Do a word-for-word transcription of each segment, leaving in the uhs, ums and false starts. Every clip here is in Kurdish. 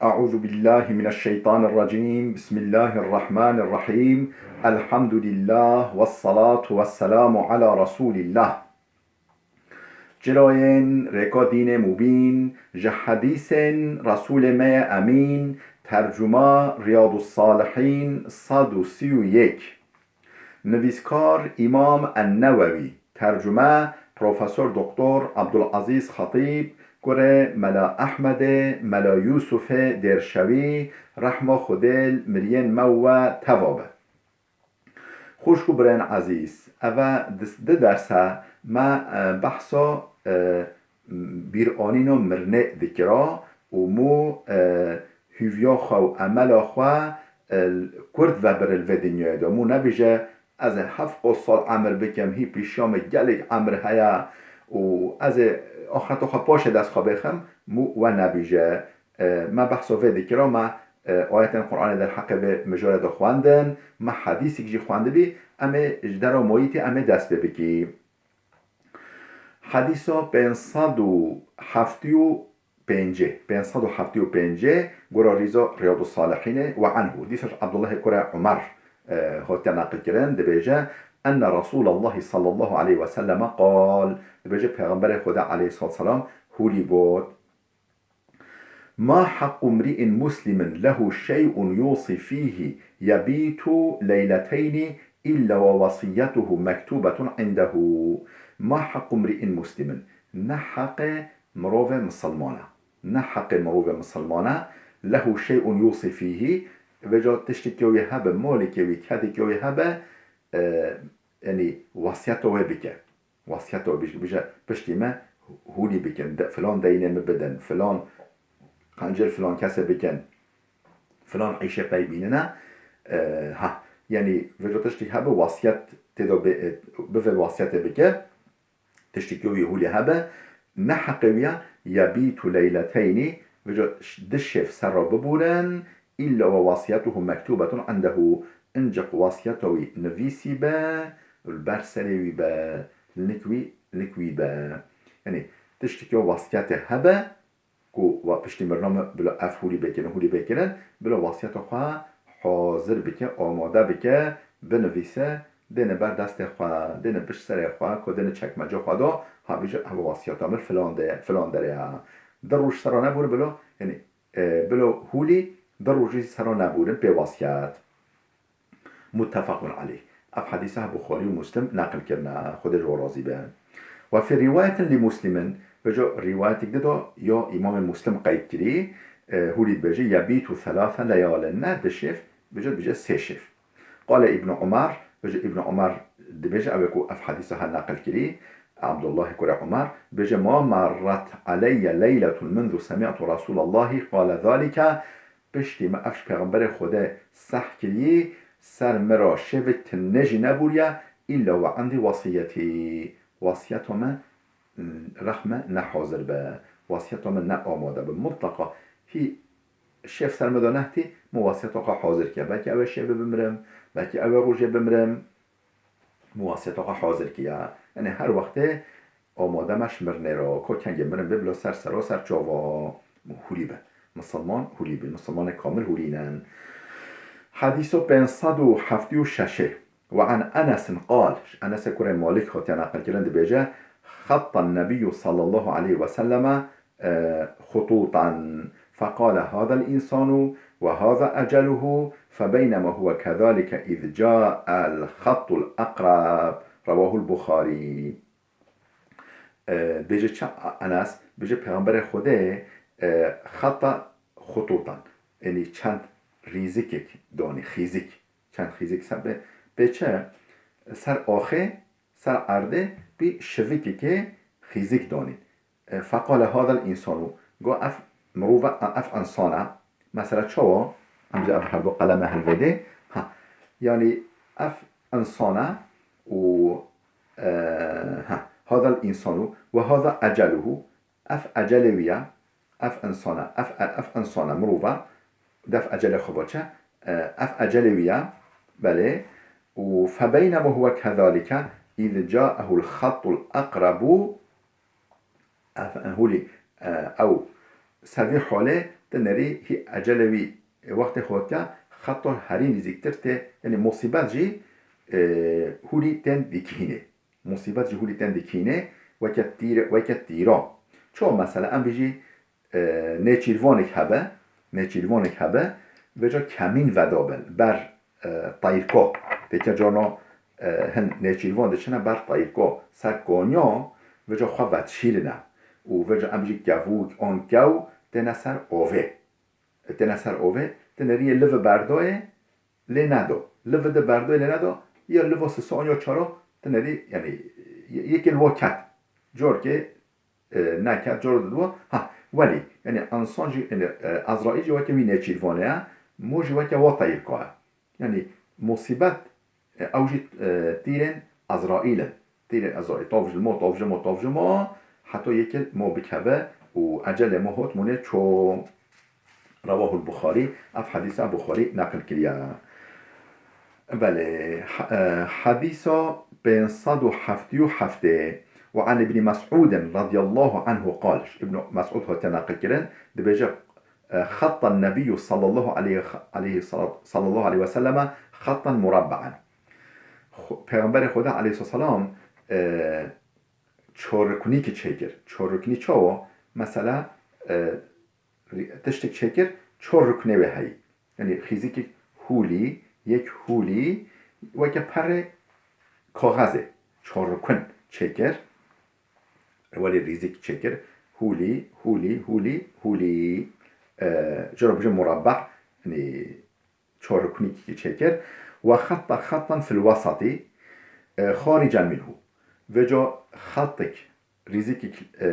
أعوذ بالله من الشيطان الرجيم. بسم الله الرحمن الرحيم. الحمد لله والصلاة والسلام على رسول الله. Çirayên rêka dînê mubîn, ji hedîsên Resûlê me yê Emîn, tercuma Riyadus Salihîn sed û sî û yek. Nivîskar Îmam En-Newewî, tercume Profesor Doktor Abdulazîz Xetîb, kurê Mela Ehmedê, Mela Yûsufê Dêrşewî, rehma Xwedê li miriyên me û we teva be. Xwişk û birayên ezîz, eve dis-, di derse me, e, behsa, e, bîranîna mirinê dikira û mû, e, hûviya xwe û emela xwe, e, kurd vebire li vê dinyayê de. Mû nebêje, ez ê heft sal emir bikim, hî pêşiya min gelek emir heye û ez ê axireta xwe paşê dest xwe bêxim, mû we nebêje. E, me behsa vê dikira, me, e, ayetên Qur'anê derheqê vê mijarê de xwendin, me hedîsek jî xwendibî, em ê ji dera mayîtê em ê dest pê bikî. Hedîsa pênc sed û heftê û pêncê, pênc sed û heftê û pêncê, gora rîza Riyadus Salihînê, we anhu. Dîsa ji Abdullahê kurê Umer, e, hatiye neqilkirin, dibêje, Enne Resûlallahî sallallahu aleyhi ve selleme qal, dibêje, Pêxemberê Xwedê aleyhissalatu vesselam hûlî got, ما حق امرئ مسلم له شيء يوصي فيه يبيت ليلتين إلا ووصيته مكتوبة عنده. ما حق امرئ مسلم. Ne heqê mirovê misilman e. Ne heqê mirovê misilman e. Lehu şey'un yusi fîhî. Vêca tiştekî wî hebe, malekê wî, kedekî wî hebe, e, yanî wasiyeta wê bike. Wasiyeta wê bije, bije, piştî me hûlî bikin, de, filan deynê min bidin, filan qencê li filan kesê bikin, filan îşê pey bînine. E, ha, yanî vêca tiştî hebe wasiyet tê de bê, e, bivê wasiyetê bike, tiştekî wî hûlî hebe, ne heqê wî ya, yebîtu leyleteynî, vêca ş-, di şev ser re bibûrin, îlla we wasiyetuhu mektûbetun indehu, inciq wasiyeta wî nivîsî be, li ber serê wî be, li nik wî, nik wî be. Yanî tiştekî wasiyetê hebe, ku wa piştî mirina min bila ev hûlî bêkirin, hûlî bêkirin, bila wasiyeta xwe hazir bike, amade bike, binivîse, dêne ber destê xwe, dêne pişt serê xwe, ku dêne çekmece xwe de, ha bêje, ev wasiyeta min filan de, filan derê ye. Di roj sera nebûrin bila, yanî, e, bila hûlî di rojî sera nebûrin pê wasiyet. Muttefaqun aleyh. Ev hedîse Buxarî û Muslim neqil kirine, Xwedê ji wan razî be. Ve fî rîwayetin li Muslimin, vêca rîwayetek di de ya Îmamê Muslim qeyd kirî, e, hûlî dibêje, yebîtu thelâthe leyalin, ne di şev, vêca dibêje sê şev. Qale Îbn Umar, vêca Îbn Umar dibêje, ew ê ku ev hedîse ha neqil kirî, Abdullah kurê Umar, dibêje, ma merret aleyye leyletun munzu semi'tu Resûlallahî qale zalike, Piştî me ev ji Pêxemberê Xwedê seh kirî, ser min re şevik tune jî nebûriye, îlla we endî wasiyetî, wasiyeta me, rexme ne hazir be, wasiyeta me ne amade be. Mutleqa hî şev ser min de nehtî, min wasiyeta xwe hazir kiye. Belkî ew ê şevê bimirim, belkî ew ê rojê bimirim. Min wasiyeta xwe hazir kiya. Yanî her wextê amade me ji mirinê re, ku kengê mirin bê bila ser sera ser çava hûlî be. Misilman hûlî bê. Misilmanê kamil hûlî nin. Hedîso pênc sed û heftê û şeş ê. Ve an Enesin qal, ji Enesê kurê Malik hatiye neqilkirin dibêje, Xettan Nebiyyu sallallahu aleyhi ve selleme خطوطا فقال هذا الإنسان وهذا أجله فبينما هو كذلك إذ جاء الخط الأقرب. رواه البخاري. E, bêje çi Enes, bêje Pêxemberê Xwedê, e, xeta xututan, yanî çend rîzikek danî, xîzik, çend xîzik ser bê, bê çi, ser axê, ser erdê bî şivikekê xîzik danîn. E, feqale hadel însanu, got ev mirov e, ev însan e. Mesela çawa? Em ji ev herdu qeleme hilvêdê. Ha, yanî ev însan e û, e, ha, hadel însanu ve hada eceluhu, ev ecelê wî ye, ev însan e, ev, ev însan e, mirov e, def ecelê xwe ve çi? E, ev ecelê wî ye, belê. Û febeynema huwe kezalike, îz caehul xettul eqrebu, Ev, hûlî, e, ew ser vî holê Ti nerî hî ecele wî, e, wextê xwe ke xeta herî nîzîktir tê, yanî musîbet jî, e, hûlî tên dikihînê. Musîbet jî hûlî tên dikihînê, weke tîr, weke tîra. Çawa mesela, em bijî, e, nêçîrvanek hebe, nêçîrvanek hebe, vêca kemîn vedabin, ber, e, teyirko. Têke cana, e, hin nêçîrvan diçine ber teyirko, ser kanya, vêca xwe vedişîrine. Û vêca em bijî kevûk, an kew, têne ser ovê. Têne ser ovê, ti nerî yê live berdoyê, lê nedo. Live de berdoyê, lê nedo, ya liva sisa an ya çara, ti nerî, yanî, yê-, yekê li wa ket. Corkê, e, neket, cor diwa. Ha, welî, yanî, insan jî, yanî, e, Ezraîl jî weke wî nêçîrvanê ye, mo jî weke wa teyirka ye. Yanî, musîbet, e, ew jî, e, tîrên Ezraîl in. Tîrên Ezraîl. Tav ji mo, tav ji mo, tav ji mo, heta yekê mo bikeve û ecelê mo hot mûnê ço. Rewahul Buxarî, ev hedîsa Buxarî neqil kiriye. Belê, he-, e, hedîsa pênc sed û heftê û heftê, وعن ابن مسعود رضي الله عنه قال, Îbn Mesûd hate neqil kirin, dibêje, e, خط النبي صلى الله عليه، عليه الصلاة، صلى الله عليه وسلم خطا مربعا. Xwe-, Pêxemberê Xweda aleyhisselam, e, çarruknîkî çêkir. Çarruknî çawa? Mesela, e, rî-, tiştek çêkir, çar ruknê wê heyî. Yanî xîzikek hûlî, yek hûlî, weke perê kaxezê, çar rukun çêkir. Welê rîzik çêkir, hûlî, hûlî, hûlî, hûlî. E, jê re bijî murabba, yanî çar ruknîkî çêkir. وخط خطا في الوسط، e, خارجا منه. Vêca xetik, rîzikek, e,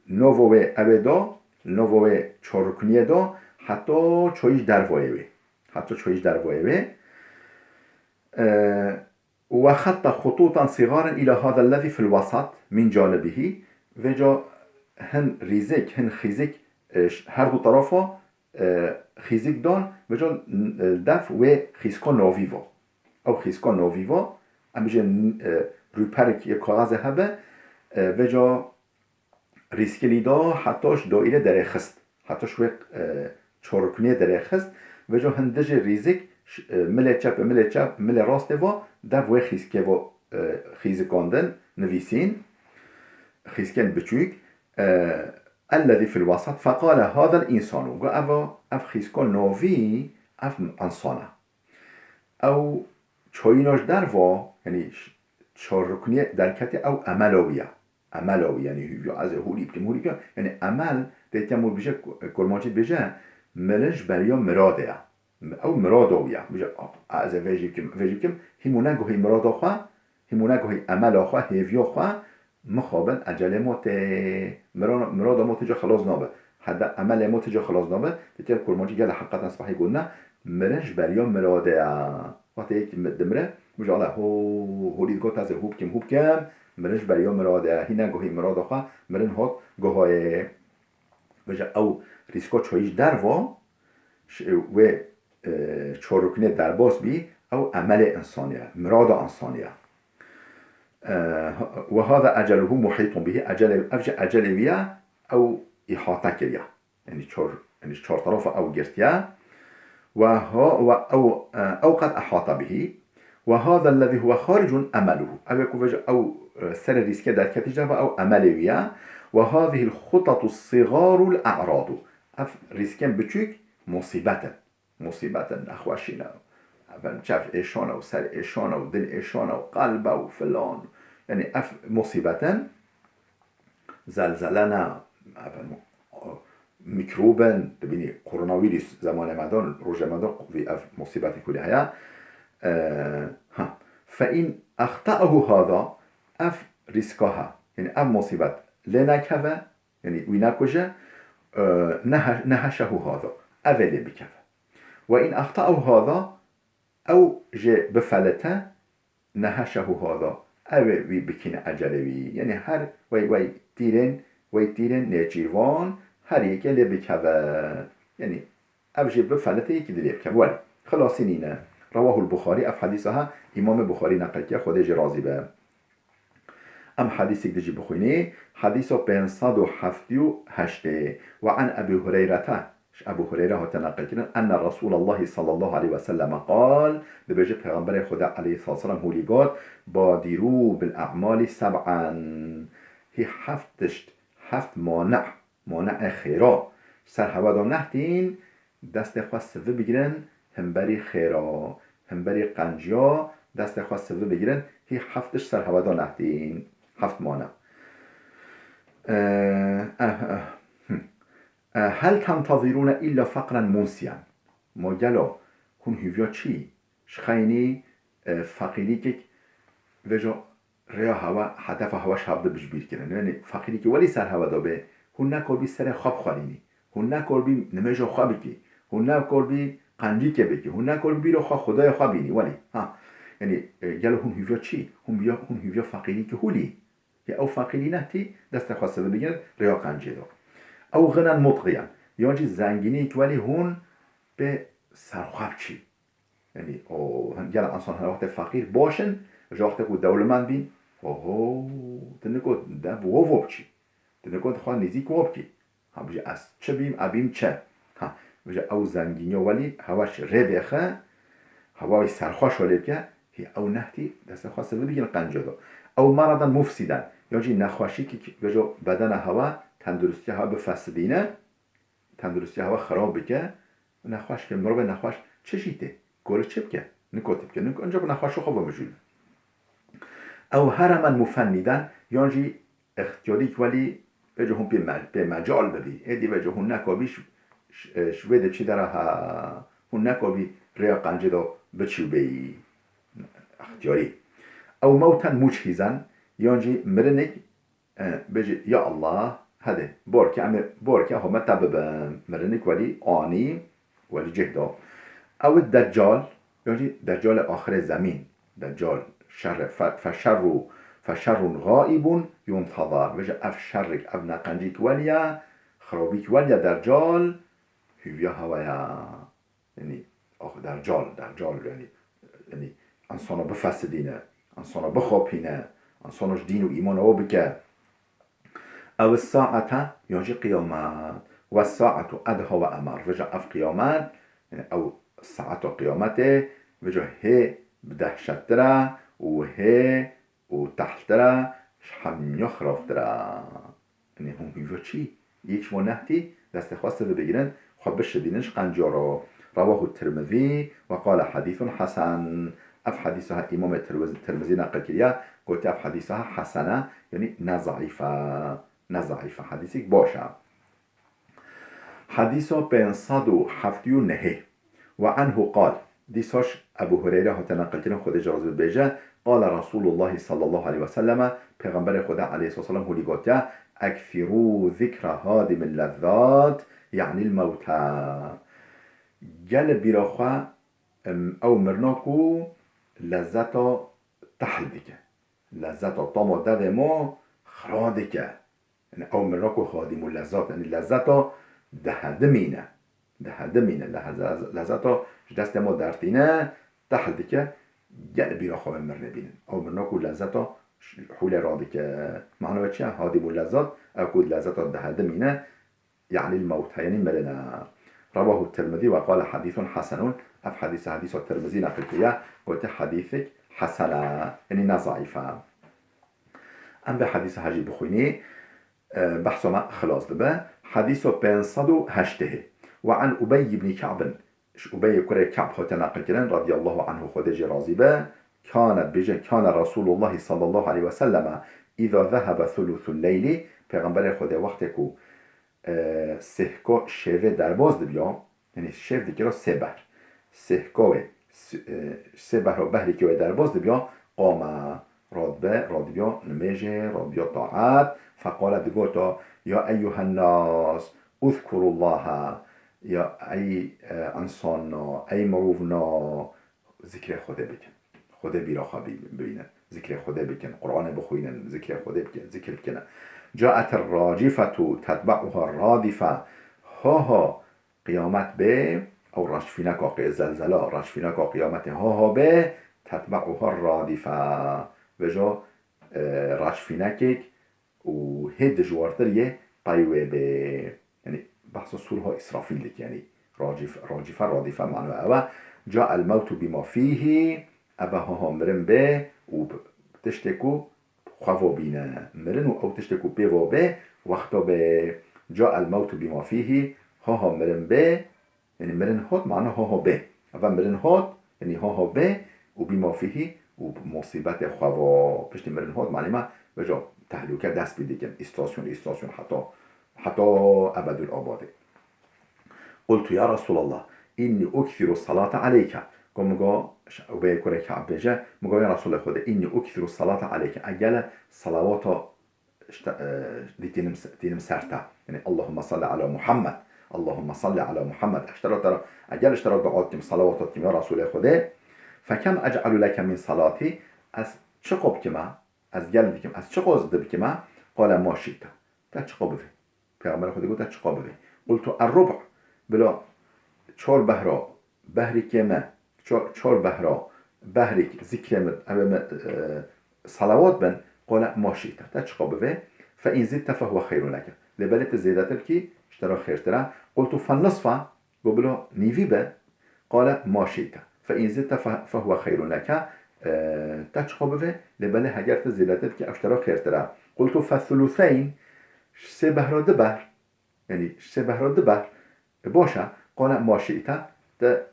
novo wê ew ê da, novo wê çar rukniyê da, heta çoyî ji dervoyê wê. Heta çoyî ji dervoyê wê. E, وخط خطوطا صغارا إلى هذا الذي في الوسط من جانبه. Vêca hin rîzik, hin xîzik, e, ş-, her du tarafa, e, xîzik dan, vêca, e, dev wê xîzka navî va. Ew xîzka navî va, em bijên, e, rûperek yê kaxezê hebe, e, vêca rîskilî da heta ji daîre derêxist. Heta ji wê, e, çarrukniyê derêxist. Vêca hin dijî rîzik, ş-, e, milê çep, milê çep, milê rastê va, dev wê xîzkê va, e, xîzikandin, nivîsîn. Xîzkên biçûk. E, الذي في الوسط، فقال هذا الإنسان. Got, ev, ev xîzka navî, ev insan e. Ew çayîna ji derva, yanî ş-, çar rukniyê derketê, ew emela wî ye. Emela wî, yanî hû-, ya ez ê hûrî bikim, hûrî bikim. Yanî emel, têke mû bije, ku-, kurmancî dibêje, mirin ji beriya miradê ye. Ew mirada wî ye. Bije, a, ez ê vê jî bikim, vê jî bikim. Hîmû neguhî mirada xwe, hîmû neguhî emela xwe, hêviya xwe, mixabin ecelê mo tê, mira-, mirada mo tê ca xilas nabe. Hede emelê mo tê ca xilas nabe. Têke kurmancî gele heqeten spehî gotine, mirin ji beriya miradê ye. Wextê yek mi-, dimire, bije, ala, ho, holî digot, ez ê hû bikim, hû bikim, mirin ji beriya miradê ye. Hî neguhî mirada xwe, mirin hot guhayê. Bije, ew rîska çayî ji derva, ş-, wê, e, çar ruknê derbas bî, ew emelê însanî ye, mirada însanî ye. E, وهذا أجله محيط به، ecelê, ev jî ecelê wî ye, ew îhate kiriye. Yanî çar, yanî çar tarafa ew girtiye. وها، و أو، e، أو قد أحاط به. وهذا الذي هو خارج أمله. Ew ê ku vêje ew, e, serê rîskê derketî ji derve, ew emelê wî ye. وهذه الخطط الصغار الأعراض. Ev rîskên biçûk musîbet in. Musîbet in, nexweşî ne. Efendim, çev êşan e û ser êşan e û dil êşan e û qelb e û filan. Yanî ev musîbet in, zelzele ne, efendim, mîkrob in, dibînî koronavîrus zemanê me de, rojê me de vî ev musîbetê kulî heye. E, ha. فإن أخطأه هذا، ev rîska he. Yanî ev musîbet lê nekeve, yanî wî nekuje, e, nehe-, نهشه هذا. Ev ê lê bikeve. وإن أخطأه هذا، ew jê bifelite، نهشه هذا. Ew ê wî bikîne ecelê wî. Yanî her wey, wey tîrên, wey tîrên nêçîrvan her yekê lê bikeve. Yanî ev jê bifelite, yekî di lê bikeve. Welê, xilasî nîne. رواه البخاري، ev hedîsa he Îmamê Buxarî neqil kir, Xwedê jê razî be. Em hedîsek di jî bixwînê. Hedîsa pênc sed û heftê û heştê. وعن أبي هريرة. Ji Ebu Hureyre hate neqilkirin, enne Resûlallahî sallallahu aleyhi ve sellem qal, dibêje Pêxemberê Xwedê aleyhissalatu vesselam hûlî got, "Badirû bil a'malî seb'an." Hî heft tişt, heft mane, mane'ê xêra ser hewe de nehtîn, destê xwe sivi bigirin, himberî xêra, himberî qenciya, destê xwe sivi bigirin, hî heft tişt ser hewe de nehtîn. Heft mane. Eh, eh, eh, hm. E, hel tentazirûne îlla feqren munsiyen. Ma gelo hûn hîviya çi? Ji xeynî, e, feqîrîkek vejo rêya hewa, hedefa hewa ji hev de bijbîr kirin. Yanî feqîrîkê welî ser hewa de be, hûn nekorbî serê xwe bixwelînî. Hûn nekorbî nimêja xwe bikî. Hûn nekorbî qencîkê bikî. Hûn nekorbî bîra xwe, Xwedayê xwe bînî. Welî, ha. Yanî, e, gelo hûn hîviya çi? Hûn biya, hûn hîviya feqîrîkê hûlî. Ya ew feqîrî nehtî, destê xwe sivi bigirin, rêya qencê de. Ew xinan mutxiyan, yan jî zengînî ki welî hûn pê serxwe biçî. Yanî, o, hin-, gela insan her wextê feqîr baş in, ji wextê ku dewlemend bîn, oho, tu niko de bi wo vo biçî. Tu niko dixwa nêzîk wo bikî. Ha, bije ez çi bîm, e bîm çi? Ha, bije ew zengîniya welî hewa ji rê bêxe, hewa wî serxweş welê bike, hî ew nehtî destê xwe sivi bigin qenco do. Ew meradan mufsîden, yan jî nexweşîkî ki vejo bedena hewa, tenduristiya hewa bifesidîne, tenduristiya hewa xirab bike, nexweş ke, mirovê nexweş çi jî tê? Gori çi bike? Niko tê bike, niko, ancak nexweşi xwe vemijûne. Ew heremen mufennîden, yan jî ixtiyarîk welî veco hûn pê me-, pê mecal bibî. Êdî veco hûn nekobî ş-, ş-, e, ji wê de çi dera ha, hûn nekobî rêya qencê de biçî û bêyî ixtiyarî. Ew mewten muchîzen, yan jî mirinik, e, bêjî, ya Allah, hede, borke, em ê borke home te bibin. Mirinik welî anî, welî cih da. Ew id Deccal, yan jî Deccalê axirê zemîn. Deccal, şerre, fe, feşerru, feşerrun gaibun yuntazar. Veja ev şerrik, ev neqencîk welya, xirabîk welya Deccal, hîviya hewa ya. Yanî, ax, Deccal, Deccal, yanî, yanî, insana bifesidîne, insana bixapîne, insana ji dîn û îmana we bike. Ew saete, yan jî qiyamet. Wes saetu edha ve emar. Veja ev qiyamet, yanî ew saeta qiyametê, veja hê bi dehşettir e û hê û tehltir e, ji hemiya xirabtir e. Yanî hûn hîviya çi? Yek ji wan nehtî, destê xwe sivi bigirin, xwe bişidînin ji qenciya re. Rewahu Tirmizî ve qale hedîsun hesen. Ev hedîsa he Îmamê Tirmiz-, Tirmizî neqil kiriye, gotiye ev hedîsa he hesen e, yanî ne zeîf e. Ne zeîf e, hedîsek baş e. Hedîsa pênc sed û heftê û nehê. Ve anhu qal, dîsa ji Ebu Hureyre hate neqilkirin, Xwedê jê razî be, dibêje, qale Resûlullahî sallallahu aleyhi ve selleme, Pêxemberê Xwedê aleyhisselam hûlî gotiye, "Ekthirû zikra hadimil lezzat, yanîl mewta." Gel bîra xwe, em, ew mirina ku lezzeta tehl dike. Lezzeta tama devê ma xira dike. Yanî ew mirina ku hadîmul lezzat, yanî lezzeta dihedimîne. Dihedimîne, leheze-, lezzeta ji destê ma dertîne, tehl dike, gel bîra xwe wê mirinê bînin. Ew mirina ku lezzeta ş-, hûlê radike. Mana wê çi ye? Hadîmul lezzat, ew ku lezzeta dihedimîne, yanî mewta, yanî mirine. Rewahu Tirmizî ve qale hedîsun hesenun. Ev hedîse hedîsa Tirmizî neqil kiriye, gote hedîsek hesen e, yanî ne zeîf e. Em vê hedîsa he jî bixwînî, e, behsa me xilas dibe. Hedîsa pênc sed û heştê. Ve an Ubey ibn Ka'bin. Ji Ubeyê kurê Ka'b hate neqilkirin, radiyallahu anhu, Xwedê jê razî be. Kane, dibêje, kane Resûlullahî sallallahu aleyhi ve selleme, îza zehebe thuluthul leylî, Pêxemberê Xwedê wextê ku, e, sêhko şevê derbas dibiya, Yanî şev dikira sê behr. Sêhka wê, s-, e, sê behra behrî ke wê derbas dibiya, qame, radibe, radibiya nimêjê, radibiya taet, feqale, digota, ya eyyuhen nas, uzkurullaha, ya ey, e, insana, ey mirovna, zikrê Xwedê bikin. Xwedê bîra xwe bî-, bibînin. Zikrê Xwedê bikin, Qur'anê bixwînin, zikrê Xwedê bikin, zikir bikin. Caetir racifetu tetbe'uha radife. Ha ha, qiyamet bê, ew reşfîneka qê-, zelzela, reşfîneka qiyametê ha ha bê, tetbe'uha radife. Vejo, e, reşfînekek û hê dijwartir yê pey wê bê. Yanî Behsa sulha Îsrafîl dike, yanî racif-, racife, radife mana ew e. Ca'el mewtu bima fîhî, eve haha mirin bê û b-, tiştê ku xwe va bîne mirin û ew tiştê ku pê va bê, wexta bê. Ca'el mewtu bima fîhî, haha mirin bê, yanî mirin hat, mana haha bê. Eve mirin hat, yanî haha bê û bima fîhî û musîbetê xwe va. Piştî mirin hat, manî me veja tehlûke dest pê dikin. Îstasyon, îstasyon heta, heta ebedul abadê. Qultu ya Resulallah, inni ukthiru salata aleyke. Go min go, Ubey kurê Ka'b bêje, min go ya Resulê Xwedê, inni ukthiru salata aleyke. Ez gele salawata işte, e, dî tînim se-, tînim ser te. Yanî Allahümme salli ala Muhammed. Allahümme salli ala Muhammed. Ez ji te re, te re, ez gel ji te re dua dikim, salawat dikim ya Resulê Xwedê. Fekem ec'alu leke min salati. Ez çiqo bikime? Ez gel dikim. Ez çiqo dibikime? Qale ma şi'te. Te çiqo bivê. Peyxamberê Xwedê got, te çiqo bivê. Qultu er-rub'. Bila çar behra, behrîkê me, çar, çar behra, behrîk zikrê min, ew ê me, e, salawat bin, qale ma şi'te. Te çiqo bivê. Fe in zitte fehuwe xeyrun leke. Lê belê tu zêdetir bikî, ji te re xêrtir e. Qultu fen nisfa, got bila nîvî be, qale ma şi'te. Fe in zitte fe-, fehuwe xeyrun leke. E, te çiqo bivê, lê belê heger tu zêdetir bikî, ew ji te re xêrtir e. Qultu fe thulutheyn, ji sê behra du behr, yanî ji sê behra du behr, e, baş e, qale ma şi'te, te,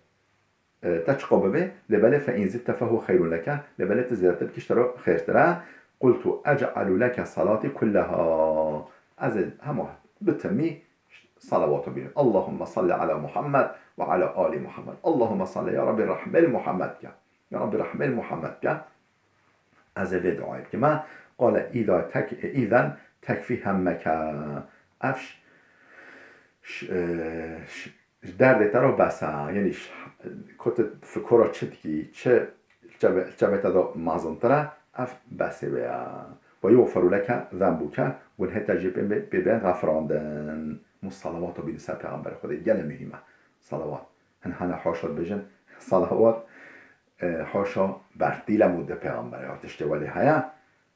e, te çiqo bivê, lê belê fe in zitte fehuwe xeyrun leke, lê belê tu zêdetir bikî ji te re xêrtir e. Qultu ec'alu leke salati kulleha. Ez ê hema bi timî salawata bînim. Allahümme salli ala Muhammed ve ala ali Muhammed. Allahümme salli ya Rabbi rahmel Muhammed ke. Ya Rabbi rahmel Muhammed ke. Ez ê vê duayê bikim. Qale îza tek-, îzen tekfî hemmeke. Ev ş-, ş-, e, ş-, ji derdê te re bes e. Yanî ş-, ku tu fikora çi dikî, çi çave-, çavê te de mezintir e, ev besê wê ye. Ve yuxferu leke zenbuke, gunhê te jî pê, pê bên xefirandin. Min salawata bînin ser Peyxamberê Xwedê. Gelê muhîm e. Salawat. Hin hene haşa dibêjin, salawat, e, haşa bertîle mûdê Peyxamberê. Ya tiştê welê heye,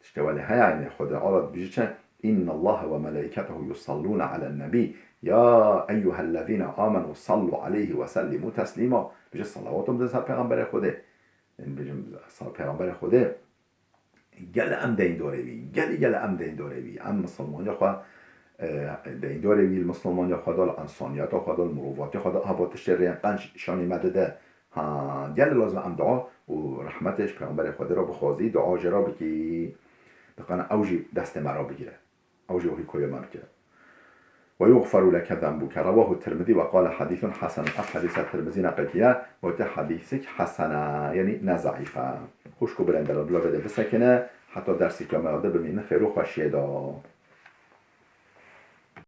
tiştê welê heye, yanî Xwedê ala dibêje çi? İnnallaha ve melaiketehu yusallûne alen nebî. Ya eyyuhellezîne amenû sallû aleyhi ve sellimû teslîma. Bêje salawat bidin ser Peyxamberê Xwedê. Yanî bêjin sal Peyxamberê Xwedê. Gel em deyndorê wî, gelî gel em deyndorê wî. Em misilmaniya xwe, e, deyndorê wî, li misilmaniya xwe de, li ensaniyeta xwe de, li mirovatiya xwe de, hava tiştê rêyên qenc şanî me dide. Ha, gel lazim em dua û rehmetê ji Peyxamberê Xwedê re bixwazî, dua jê re bikî. Diqana ew jî destê me re bigire. Ew jî wehî koyê me bike. Ve yuxferu leke zenbuke. Rewahu Tirmidî ve qale hadîsun hasen. Ev hedîsa Tirmidî neqil kiriye, gote hedîsik hesen e, yanî ne zeîf e. Xwişk û birêndar, bila vê de bisekine, heta dersê kamera de bimînin xêr û xweşiyê de.